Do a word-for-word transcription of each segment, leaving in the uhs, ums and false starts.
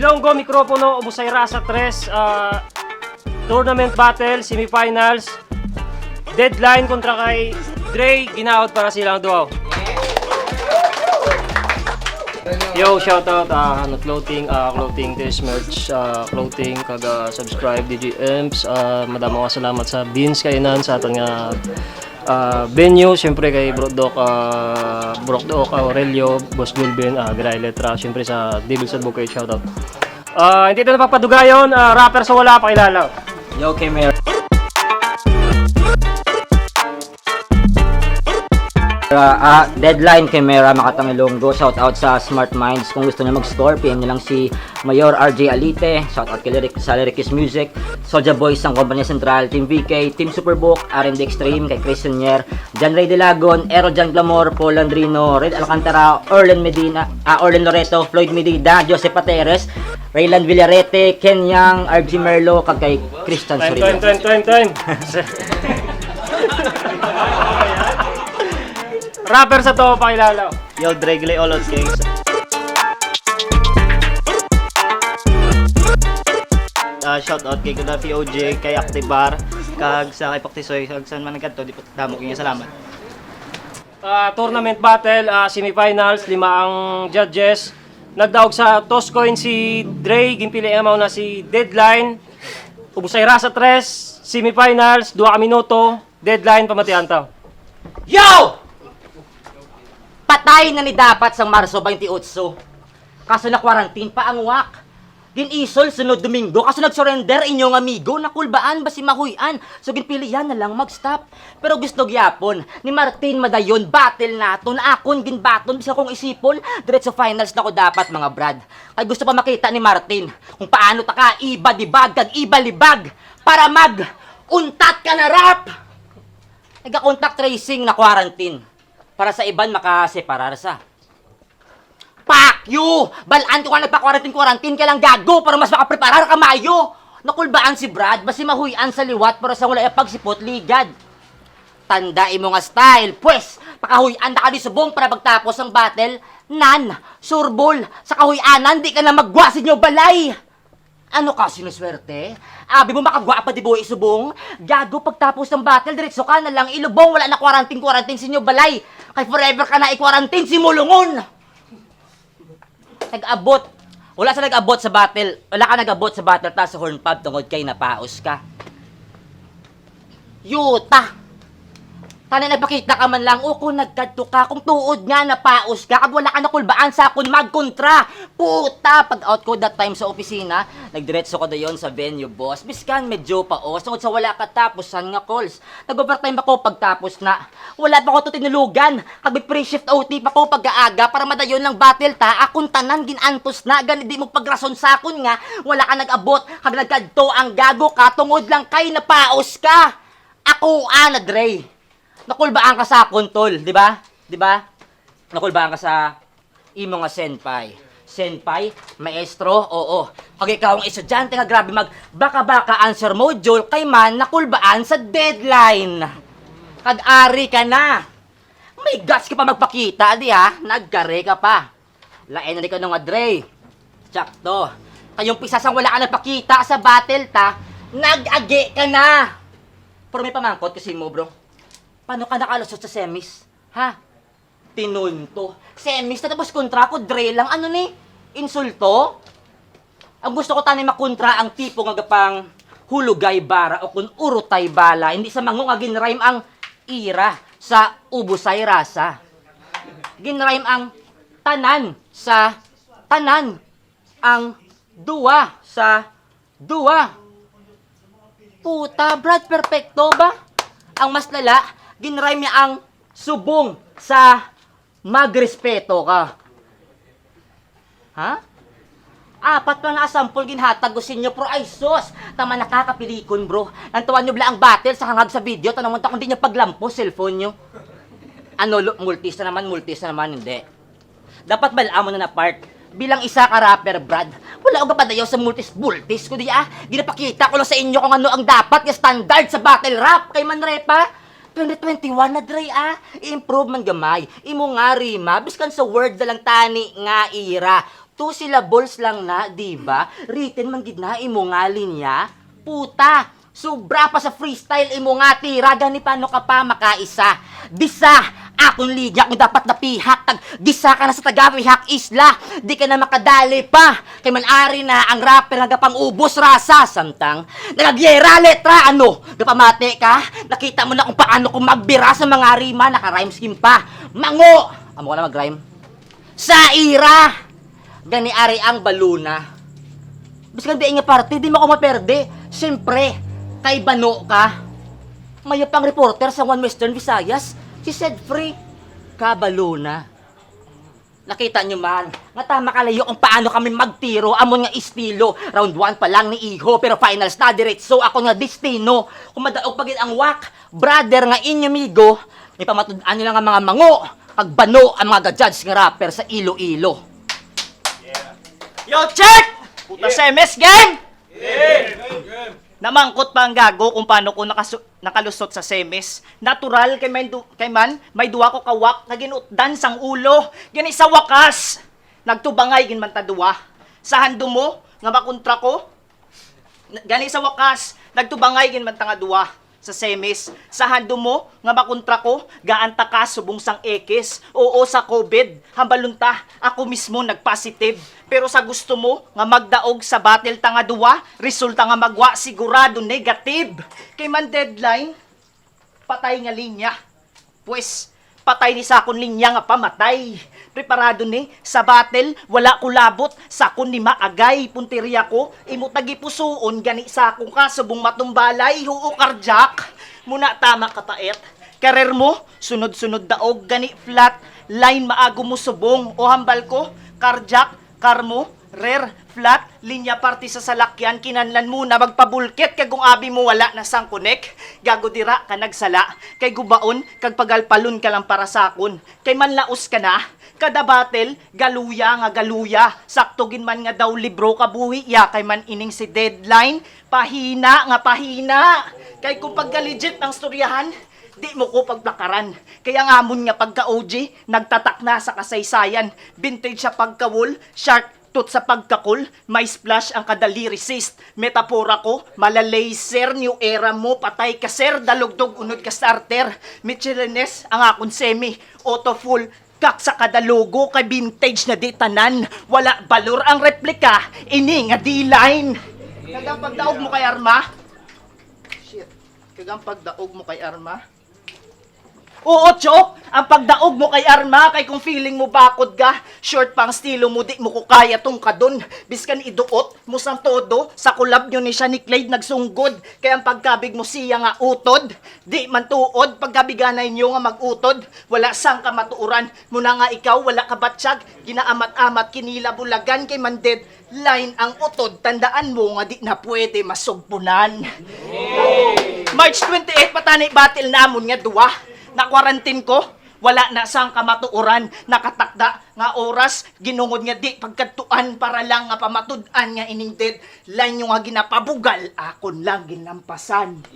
Ilonggo, Mikropono, Ubusay Rasa tres, ah, tournament battle, semifinals, Deadline kontra kay Dre, ginaot para silang duo. Yo, shout out, ah, ano, clothing, ah, clothing, this merch, ah, clothing, kag, ah, subscribe, D J Emps, ah, madamo nga salamat sa Beans kainan sa aton nga, ah, venue, siyempre kay Bro Doc, ah, Bro Doc Aurelio, Boss Gulben, ah, Dre Letra, siyempre sa Devil's Advocate, shout out. Ah, hindi na papadugayon, ah, rapper sa wala pakilala. Yo, kay Mer-, ah, ah, Deadline kay Mera Makatang Ilonggo. Shout out sa Smart Minds. Kung gusto niyo mag-score, P M niyo lang si Mayor R J Alite. Shout out kay Lyric, sa Lyricist Music, Soja Boys sang Kompanya Sentral, Team V K, Team Superbook, R M D Extreme, kay Chris Senior, John Ray Delagon, Ero John Clamor, Paul Landrino, Red Alcantara, Orlen Medina, ah, Orlen Loreto, Floyd Medida, Joseph Pateres, Raylan Villarete, Ken Yang, R G Merlo, kag kay Christian Time, Sorilla. Time, time, time, time. Rapper sa to, pakilala. Yo, Dre Glay, Olot Kings. Ah, shout out kay Gaddafi O J, kay Activar, kag sa kay Paktisoy, kag saan man nagkadto, di po, damo kay salamat. Ah, tournament battle, ah, semifinals, lima ang judges. Nagdaog sa toss coin si Dre, ginpili ang mao na si Deadline. Ubusay Rasa tres, semifinals, dua ka minuto, Deadline, pamatian ta. Yo! Patay na ni dapat sang Marso twenty-eight. Kaso na-quarantine pa ang wak. Gin-isol sunod Domingo, kaso nag-surrender inyong amigo, nakulbaan ba si Mahuy-an? So ginpilian na lang mag-stop. Pero gusto gyapon ni Martin madayon, battle naton, akon ginbaton, bisan kung isipon, diretso finals na ko dapat, mga brad. Kay gusto pa makita ni Martin kung paano ta ka ibadibag kag ibalibag para mag-untat ka na rap. Nagka-contact tracing na quarantine para sa iban makaseparar sa. Fuck you! Balaan ko nga nagpa-quarantine-quarantine ka lang, gago, para mas makapreparar ka maayo. Nakulbaan si Brad, basi mahuy-an sa liwat, pero sa wala iya pagsipot, ligad. Tanda imo nga style, pwes, pakahuy-an na ka ni subong para magtapos ang battle, nan, surbol, sa kahuy-anan, di ka na maggwa sa inyo balay. Ano ka, sinuswerte? Abi mo makagwa pa di buhi subong? Gago, pagtapos ng battle, diretso ka na lang ilubong, wala na quarantine-quarantine sa inyo balay. Kay forever ka na i-quarantine, simulungon! Nag-abot. Wala sa nag-abot sa battle. Wala ka nag-abot sa battle ta sa Horn Pub tungod kay napaos ka. Yuta! Tani nagpakita ka man lang, o kung nagkadto ka, kung tuod nga napaos ka, kag wala ka nakulbaan sa akon magkontra. Puta! Pag out ko that time sa opisina, nagdiretso ko dayon sa venue, boss. Biskan medyo paos, tungod sa wala katapusan nga calls. Nag-overtime ako pagtapos na. Wala pa ko to tinulugan. Kag may pre-shift O T pa ko pag-aaga para madayon lang battle ta. Akon tanan gin-antos na, gani di mo pagrason sa akon nga wala ka nag-abot. Kag nagkadto ang gago ka tungod lang kay napaos ka. Ako ana, Dre. Nakulbaan ka sa akon, tol, di ba? Di ba? Nakulbaan ka sa imo nga senpai. Senpai, maestro, oo. Kag ikaw ang estudyante nga grabe mag baka-baka answer module kay man nakulbaan sa deadline. Kag ari ka na. May guts ka pa magpakita, di ha? Nagkare ka pa. Lain na di ka nga Dre. Tsakto. Kayong pisa sang wala ka nagpakita sa battle ta, nag-agi ka na. Pero may pamangkot kasi mo, bro. Paano ka nakalusot sa semis? Ha? Tinunto. Semis na tapos kontra ko, Dre lang. Ano ni? Insulto? Ang gusto ko tani makontra ang tipo nga gapang hulugay bara o kun urutay bala. Hindi sa mango nga ginrhyme ang ira sa ubusay rasa. Ginrhyme ang tanan sa tanan. Ang duwa sa duwa. Puta, Brad, perpekto ba? Ang mas lala, ginrhyme niya ang subong sa magrespeto ka. Ha? Apat pa na sample ginhatag ko sa inyo, pero ay sus, tama nakakapilikon, bro. Nantuan nyo bala ang battle sa hangag sa video, tanong ta kung di nyo paglampo cellphone nyo. Ano, lo-, multis na naman, multis na naman, hindi. Dapat bal-an mo na na part. Bilang isa ka rapper, Brad, wala ko gapadayaw sa multis-bultis ko di ah. Ginapakita ko lang sa inyo kung ano ang dapat nga standard sa battle rap kay Manrepa. Twenty twenty-one na, Dre, ah. I-improve man gamay. Imo nga rima, biskan sa word na lang tani nga ira. Two syllables lang na, di ba? Written man gid na imo nga linya. Puta, sobra pa sa freestyle imo nga tira, gani paano ka pa makaisa? Disa, akon linya kung dapat napihak, tag disa ka na sa taga-Pihak Isla. Di ka na makadali pa. Kay man ari na ang rapper nga gapang-ubos rasa, samtang nagagyera letra, ano? Gapamati ka? Nakita mo na kung paano ko magbira sa mga rima, naka-rhyme scheme pa. Mango! Amo ka na mag-rhyme. Sa ira! Gani ari ang baluna. Biskan diin nga parte, di mo ko maperde. Siyempre, kay bano ka. Mayo pang reporter sa One Western Visayas, si Sedfrey Cabaluna. Nakita nyo man, nga tama kalayo kung paano kami magtiro, amon nga estilo. Round one pa lang ni iho, pero finals na, diretso ako nga destino. Kung madaog pa gid ang wak, brother nga inyo migo, ipamatud-an nyo lang ang mga mango, kag bano ang mga ga-judge nga rapper sa Iloilo. Yo, check! Puta, Semes game! Namangkot pa ang gago kung paano ko nakasu-, nakalusot sa semis. Natural kay may du-, kay man may duwa ko ka wak nga ginutdan sang ulo. Gani sa wakas, nagtubangay gid man ta duwa. Sa handom mo nga makontra ko, n-, gani sa wakas, nagtubangay gid man ta nga duwa. Sa semis, sa handom mo nga makontra ko, gaan ta ka subong sang ekis. Oo, sa covid, hambalon ta, ako mismo nag-positive. Pero sa gusto mo nga magdaog sa battle ta nga duwa, resulta nga magwa sigurado negative. Kay man deadline, patay nga linya. Pwes, patay ni sa akon linya nga pamatay. Preparado ni sa battle, wala ko labot, sa akon ni maagay. Punteriya ko, imo tagipusuon, gani sa akong kasubong matumbalay. Huo, kardiak. Muna tama ka, taet. Karer mo, sunod-sunod daog, gani flat line, maago mo subong. O hambal ko, kardiak, karmo, rer, flat, linya parte sa salakyan, kinanlan mo na magpabulkit, kag kung abi mo wala na sang connect, gago dira ka nagsala, kay gubaon, kag pagalpalon ka lang para sakon, kay manlaos ka na, kada battle, galuya nga galuya, sakto gid man nga daw libro kabuhi ya, kay man ining si deadline, pahina nga pahina, kay kung pagka-legit ang storyahan, di mo ko pagplakaran, kay ang amon nga pagka-O G, nagtatak na sa kasaysayan, vintage sa pagka-wool, shark tooth sa pagkakul, may splash ang kada lyricist. Metapora ko, mala laser, new era mo, patay ka, sir, dalugdog unod ka starter. Michelinese ang akon semi, auto full, kak sa kada logo, kay vintage na di tanan. Wala balor ang replika, ini nga D-line. Kagang pagdaog mo kay Arma. Shit. Kagang pagdaog mo kay Arma. Oo, Chok, ang pagdaog mo kay Arma, kay kung feeling mo bakod ka, short pa ang estilo mo, di mo ko kaya tungkadon. Biskan iduot mo sang todo, sa collab nyo ni siya ni Clyde nagsunggod, kay ang pagkabig mo siya nga utod, di man tuod, pagkabiganay nyo nga mag-utod, wala sang kamatuoran, muna nga ikaw, wala ka batsyag, ginaamat-amat, kinila bulagan, kay man dead, line ang utod, tandaan mo nga di na pwede masugpunan. March twenty-eight, patani battle namon nga duwa. Na-quarantine ko, wala na sang kamatuoran, nakatakda nga oras, ginungod nga di pagkadtuan para lang nga pamatud-an nga ining deadline nyo nga ginapabugal, akon lang ginampasan.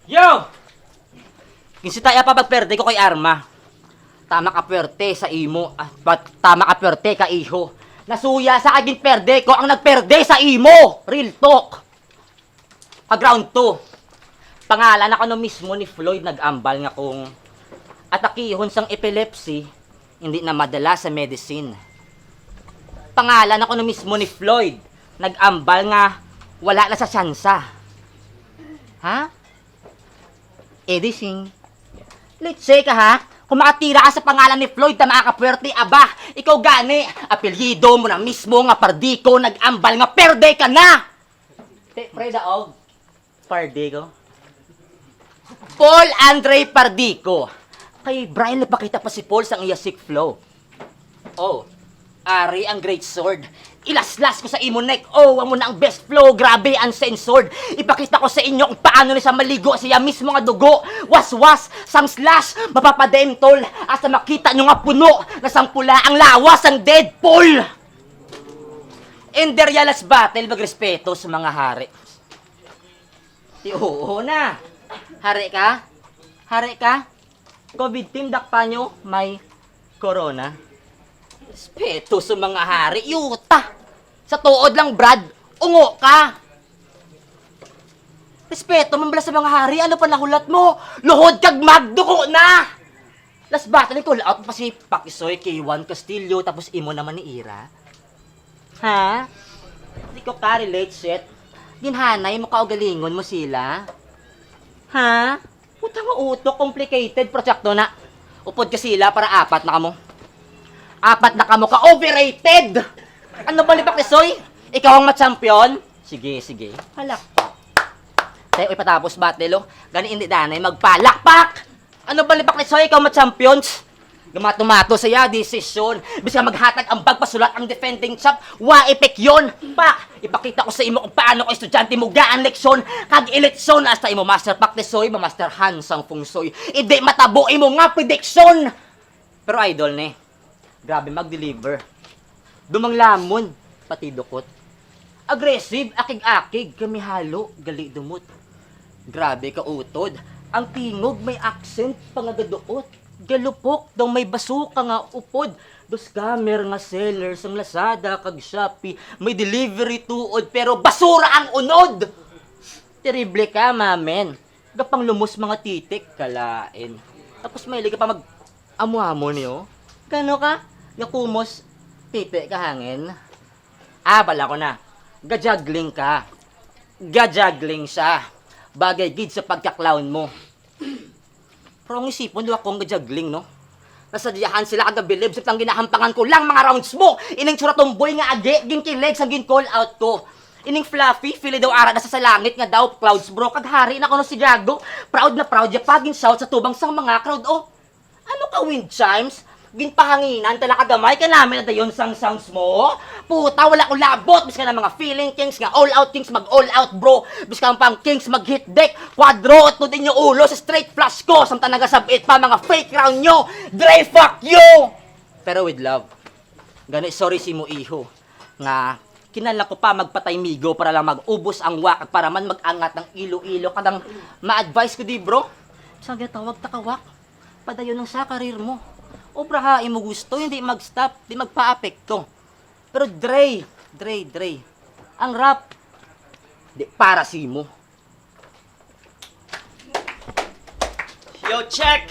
Yo! Kinsita ya pa pagperde ko kay Arma. Tama ka pwerte sa imo, ah, bat-, tama ka pwerte ka iho. Nasuya sa agin perde ko ang nagperde sa imo. Real talk. Pag round two, pangalan ako no mismo ni Floyd nag-ambal nga kung atakihon sang epilepsy, hindi na madala sa medicine. Pangalan ako no mismo ni Floyd nag-ambal nga wala na sa tsansa. Ha? Edising. Litse ka, ha? Kung makatira ka sa pangalan ni Floyd na makakapwerte, aba, ikaw gani, apelyido mo na mismo nga Pardico, nag-ambal nga perde ka na! Te, pre, daog. Pardico. Paul Andre Pardico. Kay Brian nagpakita pa si Paul sa iya sick flow. Oh, Ari ang great sword. Ilaslas ko sa imo neck, oh, amo na ang best flow, grabe, uncensored. Ipakita ko sa inyo kung paano ni sa maligo siya mismo nga dugo. Waswas, sang slash, mapapadem, tol. Hasta makita nyo nga puno, nga sang pula ang lawas sang Deadpool. Ender, ya, let's battle, magrespeto sa mga hari. Ti, oo na. Hari ka? Hari ka? Covid team, dakpa nyo, may corona. Respeto sa mga hari, yuta. Sa tuod lang, Brad, ungo ka. Respeto man bala sa mga hari, ano pa nahulat mo? Luhod kag magdugo na! Las bata ni call out pa si Pakisoy, K one Castillo, tapos imo naman ni Ira. Ha? Di ko ka relate, shit. Ginhanay mo, kaugalingon mo sila. Ha? Puta nga utok, complicated proyekto na. Upod ka sila para apat na kamo. Apat na kamo ka overrated! Ano ba ni Pakisoy? Ikaw ang ma-champion? Sige, sige. Palakpak. Tayo ipatapos battle, oh. Gani hindi danay magpalakpak! Ano ba ni Pakisoy? Ikaw ma-champion? Gamato-mato sa iya desisyon. Bisan maghatag ang bagpasulat ang defending champ, wa epek yon. Pak, ipakita ko sa imo kung paano ko estudyante mo gaan leksyon kag eleksyon hasta imo master Pak Tisoy, ma-master Han sang feng shui. Hindi matabo imo nga prediction. Pero idol ni, grabe mag-deliver. Dumanglamon, pati dukot. Aggressive, akig-akig, kami halo, gali dumot. Grabe ka utod. Ang tingog may accent, pangagaduot. Galupok daw may basuka nga upod. Dos scammer nga seller sang Lazada kag Shopee, may delivery tuod, pero basura ang unod. Terrible ka, mamen. Gapang lumos mga titik, kalain. Tapos may ka pa mag amo-amo niyo. Kano ka? Gakumos, titi ka hangin. Ah, bala ko na. Ga-juggling ka. Ga-juggling siya. Bagay gid sa pagka-clown mo. Pero ang isipon, di ba, kung ga-juggling, no? Nasadyahan sila kag gabilib sa pang ginahampangan ko lang mga rounds mo. Ining tsura tomboy nga agi, ginkilig sang gin-call out ko. Ining fluffy, fili daw ara na sa, sa langit nga daw, clouds, bro, kag hari na kuno si Gago. Proud na proud ya pa, gin-shout sa tubang sang mga crowd, oh. Ano ka, wind chimes? Ginpahanginan ta lang kagamay ka namin na dayon sang sounds mo. Puta, wala ko labot, biskan ang mga feeling kings nga all out kings mag all out, bro. Biskan pang kings mag hit deck, kwadro, utod inyo ulo sa straight flush ko, samtang nagasabit pa mga fake round nyo. Dre, fuck you! Pero with love. Gani, sorry si mo iho nga kinahanglan ko pa magpatay migo para lang mag-ubos ang wak at para man mag-angat ang ilo-ilo. Kadang ma-advise ko di, bro. Sa gatawag takawak, padayon ang sa karir mo. Obraha imo gusto, hindi mag-stop, di magpaapekto. Pero Dre, Dre, Dre, ang rap, di para si mo. Yo, check!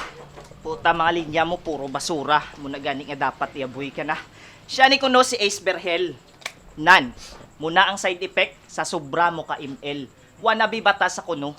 Puta, mga linya mo, puro basura. Muna gani nga dapat iabuhi ka na. Siya ni kuno si Ace Berhel. Nan, muna ang side effect sa sobra mo ka M L. Wannabe bata sa kuno.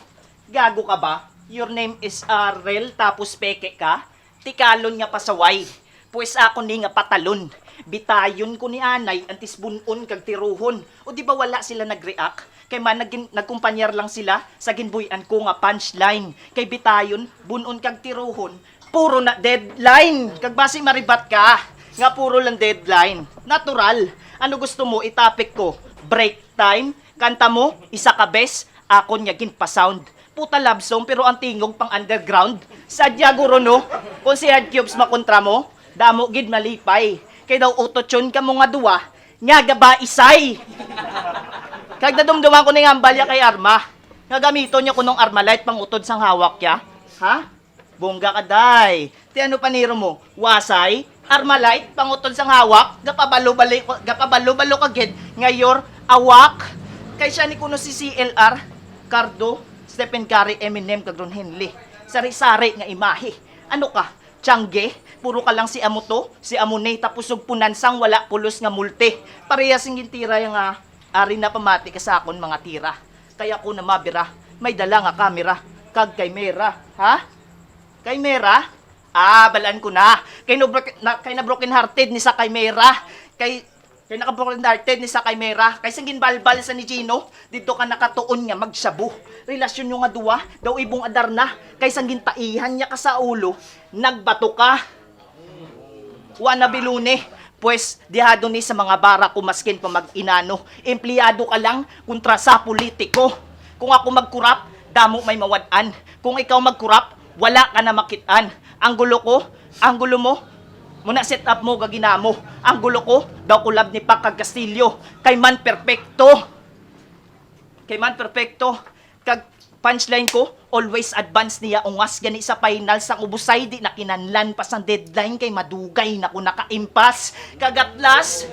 Gago ka ba? Your name is Arel, tapos peke ka? Tikalon nga pasaway. Pues ako ni nga patalon. Bitayon ko ni anay antes bun-on kag tiruhon. O di ba wala sila nag-react? Kay man nagin-, nagkumpanyar lang sila sa ginbuy-an ko nga punchline. Kay bitayon, bun-on kag tiruhon, puro na deadline. Kag basi maribat ka nga puro lang deadline. Natural. Ano gusto mo i-topic ko? Break time? Kanta mo? Isa ka bes? Akon nga ginpa-sound. Puta love song pero ang tingog pang underground. Sadya guro no, kung si Hard Cubes makontra mo, damo gid malipay. Kay daw autotune kamo nga duwa, nga gaba isay. Kag nadumduman ko ning hambal ya kay Arma, nga gamiton niya kunong Armalite pang utod sang hawak ya. Ha? Bongga ka, day. Ti ano paniro mo? Wasay? Armalite? Pangutod sang hawak? Gapabalo-balo, gapabalo-balo ka gid nga your awak? Kay siya ni kuno si C L R, Cardo, Stephen Curry, Eminem, kag Ron Henley. Sari-sari nga imahe. Ano ka? Tiangge? Puro ka lang si amo to, si amo ni, tapos sugpunan sang wala pulos nga multi. Pareha sing gintira ya nga, ari na pamati ka sa akon mga tira. Kay ako na mabira, may dala nga kamera, kag kay Mera, ha? Kay Mera? Ah, balaan ko na. Kay no bro-, na, kay na broken hearted ni sa kay Mera. Kay, kay naka broken hearted ni sa kay Mera. Kay sang ginbalbal sa ni Gino, didto ka nakatuon nga magshabu. Relasyon nyo nga duwa, daw ibong adar na. Kay sang gintaihan niya ka sa ulo, nagbato ka. Wa na bilone. Pwes, dihado ni sa mga bara ko maskin pa mag-inano. Empleyado ka lang kontra sa politiko. Kung ako magkurap, damo may mawad-an. Kung ikaw magkurap, wala ka na makit-an. Ang gulo ko, ang gulo mo, muna set up mo gaginamo. Ang gulo ko, daw kulab ni Pac kag Castillo, kay man perpekto. Kay man perpekto. Kag punchline ko, always advance niya ungas gani sa final sang ubusay di na kinahanglan pa sang deadline kay madugay na ko nakaimpas. Kag at last,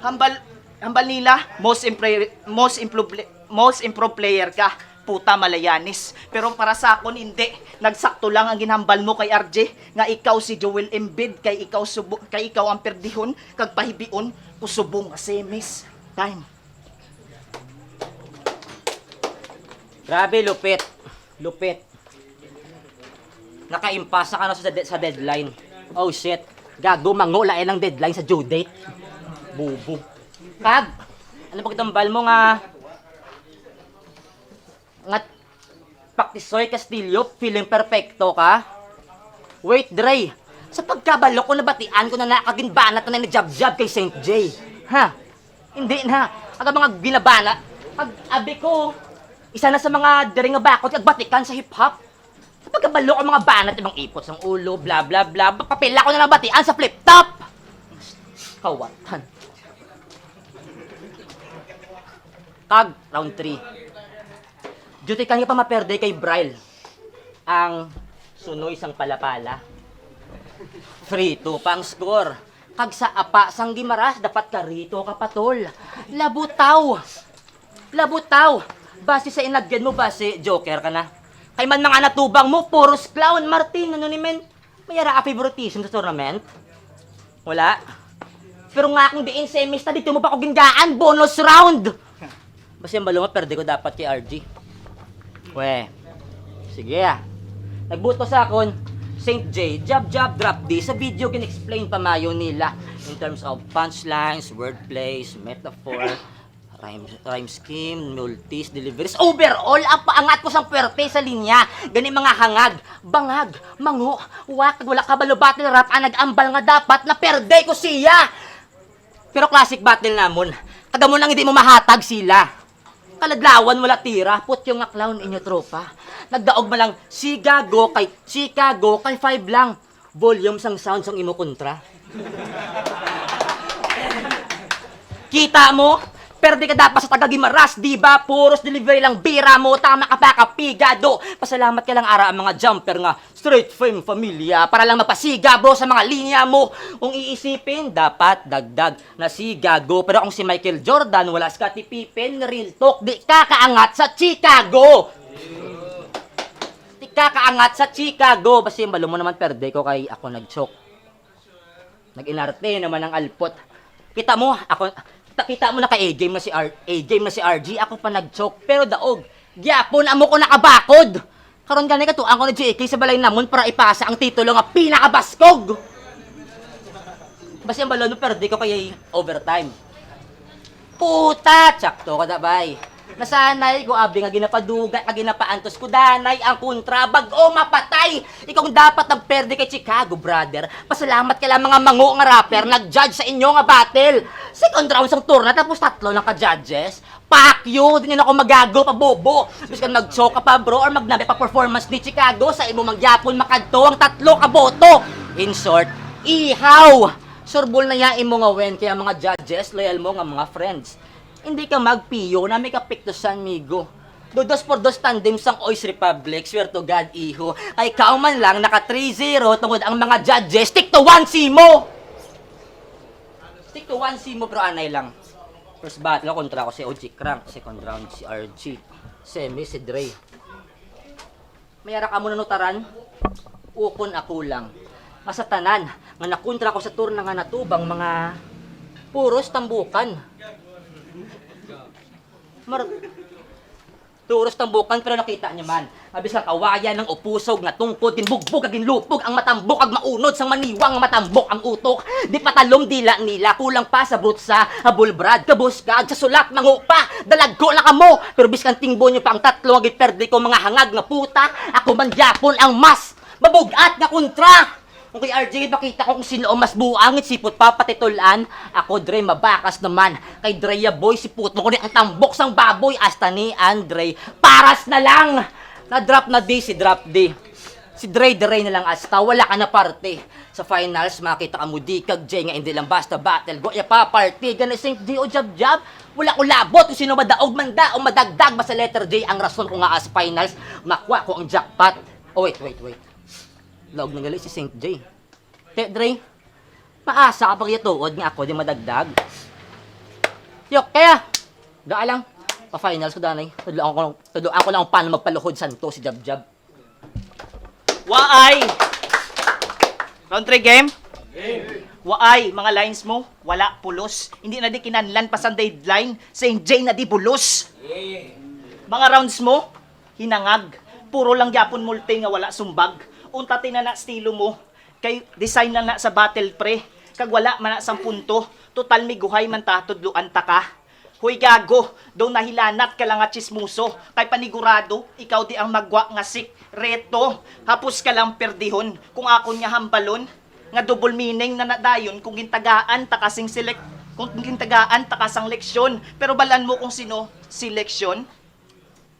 hambal, hambal nila, most impre-, most improve, most improved player ka. Puta, Malayanis. Pero para sa akon, hindi. Nagsakto lang ang ginhambal mo kay R J, nga ikaw si Joel Embiid, kay ikaw subo, kay ikaw ang perdihon, kag pahibion, kusubong nga semis. Time. Grabe, lupit. Lupit. Nakaimpasa ka na sa, de-, sa deadline. Oh, shit. Gago, mango, lain ang deadline sa due date. Bubo. Kag, ano pagtambal mo nga, nga Paktisoy Castillo, feeling perfecto ka? Wait, Dre. Sa pagkabalo ko, nabatian ko na na kaginbanat na ni Jab Jab kay Saint J. Ha? Hindi na. Ang mga ginabana, pag abi ko, isa na sa mga diri nga bakod kag batikan sa hip-hop. Sa pagkabalo ko, mga banat, ibang ipot sang ulo, bla, bla, bla. Papila ko na nabatian sa flip-top. Kawatan. Kag, round three. Duty ka nga pa maperde kay Bryle. Ang sunoy sang palapala. Three two pa ang score. Kag sa apa sang Gimaras, dapat karito ka, patol. Labutaw! Labutaw! Basi sa inagyan mo, basi joker ka na. Kay man mga natubang mo, puros clown, Martin, ano ni men? May ara ka favoritism sa tournament? Wala. Pero nga akong diin semis na dito mo pa ko gingaan, bonus round! Basta yung balong perde ko dapat kay R G. We. Sige ah. Nagbuto sa akon, Saint J, Jab Jab, Drop D, sa video gin-explain pa mayo nila in terms of punchlines, wordplays, metaphor, rhyme, rhyme scheme, multis, deliveries. Overall, ang paangat ko sang pwerte sa linya. Gani mga hangag, bangag, mango, wak, wala ka balo battle rap ang nag-ambal nga dapat na perde ko siya. Pero classic battle namon. Kag amo nang hindi mo mahatag sila. Kaladlawan wala tira, putyo nga clown inyo tropa. Nagdaog man lang, "Sigago kay Chicago kay five lang." Volume sang sound sang imo kontra. Kita mo? Perde ka dapat sa taga Gimaras, di ba? Puros delivery lang bira mo, tama ka pa, kapigado. Pasalamat ka lang ara ang mga jumper nga straight from familia para lang mapasiga, bro, sa mga linya mo. Kung iisipin, dapat dagdag na si Gago. Pero kung si Michael Jordan, wala Scottie Pippen, real talk, di ka kaangat sa Chicago. Di ka kaangat sa Chicago. Basta yung balo mo naman, perde ko kay ako nag-choke. Nag-inarte naman ang alpot. Kita mo, ako, kita, kita mo naka A-game na si R, A-game na si R G, ako pa nag-choke. Pero daog, gyapon amo ko nakabakod. Karon gani katuang ko ni J K sa balay namon para ipasa ang titulo nga pinakabaskog. Basta ang balon mo, perde ko kay overtime. Puta, tsakto ka da, bay. Nasanay ko, abi nga ginapadugat, nga ginapaantos ko, danay ang kontra, bag-o mapatay. Ikaw ang dapat nagperde kay Chicago, brother. Pasalamat ka lang mga mango nga rapper, nag-judge sa inyo nga battle. Second round sang turna, tapos tatlo lang ka judges. Fuck you, di na ako magago pa, bobo. Biskan mag-choke ka pa, bro, or magnabi pa performance ni Chicago, sa imo mangyapon makadto ang tatlo ka boto. In short, ihaw. Surbol na ya imo nga win, kaya mga judges, loyal mo nga mga friends. Hindi ka magpiyo na may kapiktusan, migo. Do dos por dos tandem sang Oys Republic, swear to God, iho. Kay ikaw man lang naka three zero tungod ang mga judges, stick to one si mo! Stick to one si mo, bro, anay lang. First battle ko kontra ko si O G Crank, second round si R G, semi si Dre. May ara ka mo nanutaran? Ukon ako lang. Nga sa tanan, nga nakontra ko sa turna nga natubang mga puros tambukan. Mar-, puros tambukan, pero nakita niyo man. Abis ka kawayan ng upusog nga tungkod, ginbugbog kag ginlupog ang matambok, ag maunod sang maniwang nga matambok ang utok. Di patalom dila nila, kulang pa sa brutsa, habulbrad, kabuskag, sa sulat, mango pa, dalagko na kamo. Pero biskan tingbo niyo pa ang tatlo nga giperde ko, mga hangag nga puta, ako man gyapon ang mas mabugat nga kontra. Kung kay R J, ipakita ko kung sino ang mas buang, sipot pa, patitulan. Ako, Dre, mabakas naman. Kay Dre, ya boy, sipot mo ko ni ang tambok sang baboy. Hasta ni Andre, paras na lang! Na-drop na di si Drop D. Si Dre, Dre na lang hasta, wala ka na parte. Sa finals, makita ka mo di kag Jay nga hindi lang basta battle. Go, ya pa, party. Gani Saint J o Jab Jab, wala ko labot kung sino madaog man da o madagdag. Basta letter J ang rason ko nga as finals, makuha ko ang jackpot. Oh, wait, wait, wait. Laog na gali si Saint J. Te, Dre, maasa ka pagyatuod nga ako di madagdag? Yok, kaya, gaa lang. Pa-finals ko, danay. Tudloan ko, tudloan ko lang paano magpaluhod santo si Jab Jab. Waay! Round three game? Waay, mga lines mo, wala pulos. Hindi na di kinanlan pa sa deadline, Saint J na di bulos. Mga rounds mo, hinangag. Puro lang gyapon multi nga wala sumbag. Unta tinana estilo mo. Kay design na na sa battle, pre. Kag wala man na sang punto. Total, miguhay man ta, tudloan ta ka. Hoy gago, daw nahilanat ka lang nga tsismoso. Kay panigurado, ikaw di ang magwa nga sikreto. Hapos ka lang perdihon. Kung akon nga hambalon, nga double meaning na na dayon kung gintagaan ta kasing selek-, kung gintagaan ta ka sang leksyon. Pero balan mo kung sino seleksyon?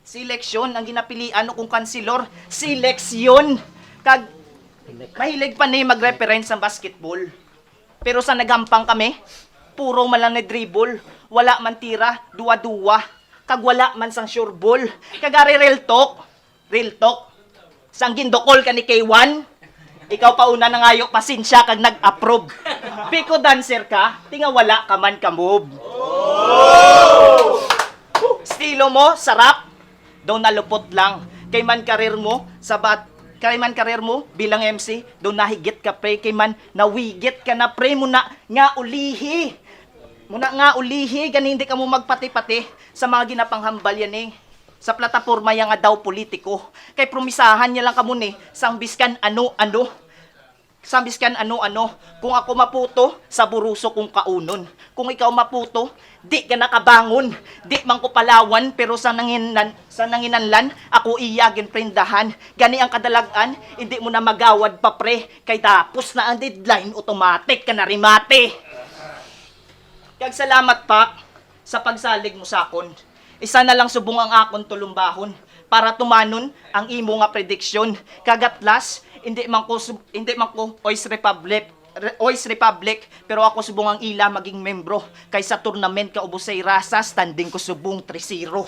Seleksyon ang ginapilian o kung kansilor, seleksyon. Kag mahilig pa ni mag-reference sa basketball. Pero sa nagampang kami, puro man lang na-dribble. Wala man tira, duwa-duwa. Kag wala man sang sure ball. Kag ari, real talk. Real talk. Sang gindukol ka ni K one, ikaw pa una nangayo pasensya kag nag-approve. Biko dancer ka, tinga wala ka man ka-move. Estilo mo, sarap. Daw nalupot lang. Kay man karir mo, sabat, kay man karir mo bilang M C, daw nahigit ka, pre. Kay man nawigit ka na, pre. Muna nga ulihi. Muna nga ulihi, gani hindi ka mo magpati-pati sa mga ginapanghambal yan, eh. Sa plataporma ya nga daw politiko. Kay promisahan niya lang kamo ni sang biskan ano-ano. Sang biskan ano-ano. Kung ako maputo, saburuso kong kaunon. Kung ikaw maputo, di ka nakabangon. Di man ko palawan, pero sa nanginan-, sa nanginanlan, ako iya ginprindahan. Gani ang kadalag-an, hindi mo na magawad pa, pre. Kay tapos na ang deadline, automatic ka na rimate. Kag salamat pa sa pagsalig mo sa akon. Isa na lang subong ang akon tulumbahon para tumanon ang imo nga prediksyon. Kag at last, hindi man ko sub-, hindi man ko Oys Republic, Re-, Oys Republic, pero ako subong ang ila maging membro. Kay sa tournament ka ubos sa irasa, standing ko subong three zero.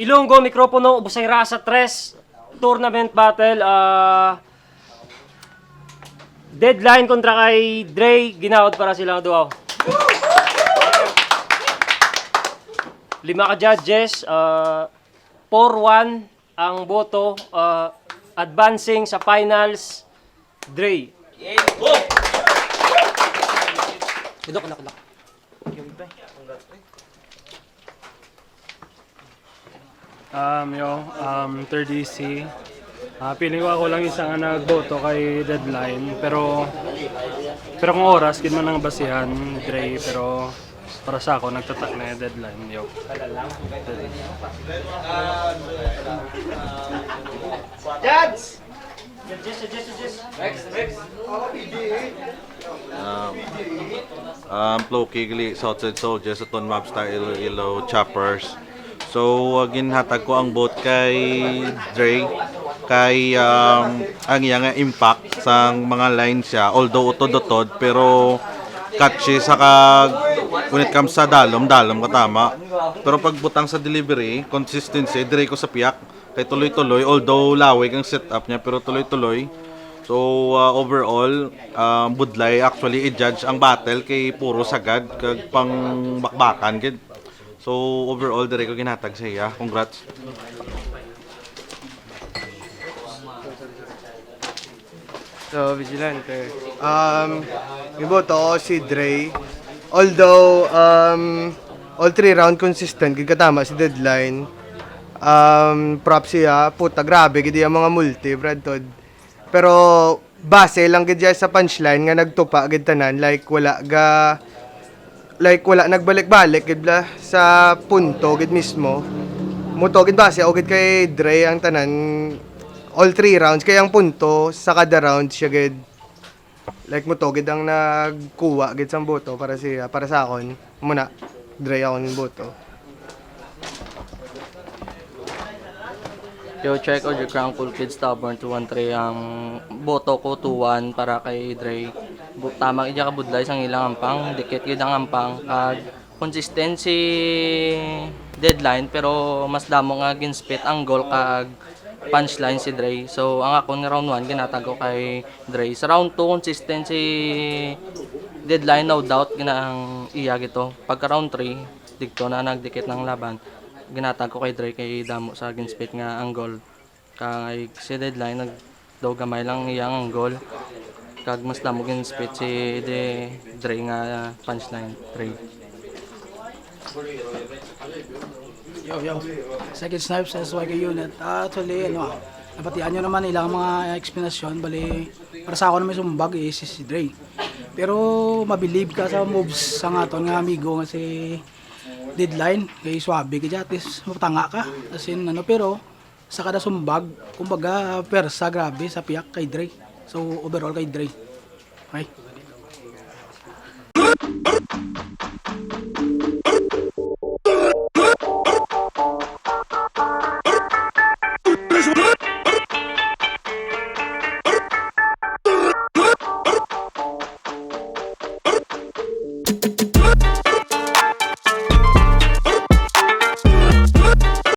Ilonggo, mikropono, ubos sa irasa, tres, tournament battle, ah, Deadline kontra kay Dre, ginaot para sila nga duo. Lima ka judges, ah, four one ang boto, ah, advancing sa finals, Dre. Kudok, kudok, kudok. Um, yo, um, third E C. Ah, feeling ko ako lang isa nga nagboto kay Deadline, pero, pero kung oras, gid man ang basihan, Dre, pero para sa ako, nagtatak na yung Deadline, yo. Judge! Um, um, Floki, gali, Southside Soldiers, aton Mobstar Iloilo Choppers. So, uh, ginhatag ko ang vote kay Dre, kay, um, ang iya nga impact sang mga lines siya, although utod-utod, pero catchy sa kag, when it comes sa dalom, dalom ka tama. Pero pagbutang sa delivery, consistency, Dre ko sa piyak. Kay tuloy-tuloy, although lawig ang setup niya, pero tuloy-tuloy. So, uh, overall, uh, budlay actually i-judge ang battle kay puro sagad kag pangbakbakan gid. So, overall, diri ko ginhatag sa iya. Congrats. So, Vigilante. Um, miboto ako si Dre. Although, um, all three round consistent, gid katama si Deadline. Um, props siya. Puta, grabe, gid yung mga multi, Brad Todd. Pero, base lang gid siya sa punchline nga nagtupa gid tanan. Like, wala ga, like, wala nagbalik-balik gid bla sa punto gid mismo. Muto gid base, o gid kay Dre ang tanan, all three rounds. Kay ang punto sa kada round siya gid. Like, muto gid ang nagkuha gid sang boto para siya, para sa akon. Muna, Dre akon boto. Yo, check out your Crown Cool Kids Stubborn two one three. Ang boto ko two one para kay Dre. Bu- Tama gid ka budlay sang ilang ampang, dikit gid ang ampang. Kag consistency deadline, pero mas damo nga ginspit ang goal kag punchline si Dre. So ang akon nga round one ginatag ko kay Dre. Sa round two, consistency deadline, no doubt gina ang iya gito. Pagka round three, dito na nagdikit ng laban. Ginatag ko kay Dre kay damo sa ginspit nga ang goal. Kay si deadline nag daw gamay lang iyang ang goal. Kag mas damo ginspit si de Dre nga punchline, Dre. Yo, yo. Second Snipes sa S Y K unit. Actually, ano, ah, nabatian nyo naman ilang mga explanation. Bali, para sa ako naman sumbag is si Dre. Pero mabilib ka sa moves sa nga aton nga amigo nga si Deadline. Kay suabe ka dyan, at least matanga ka. As in, ano, pero sa kada sumbag, kumbaga, persa grabe sa piyak kay Dre. So, overall kay Dre. Okay.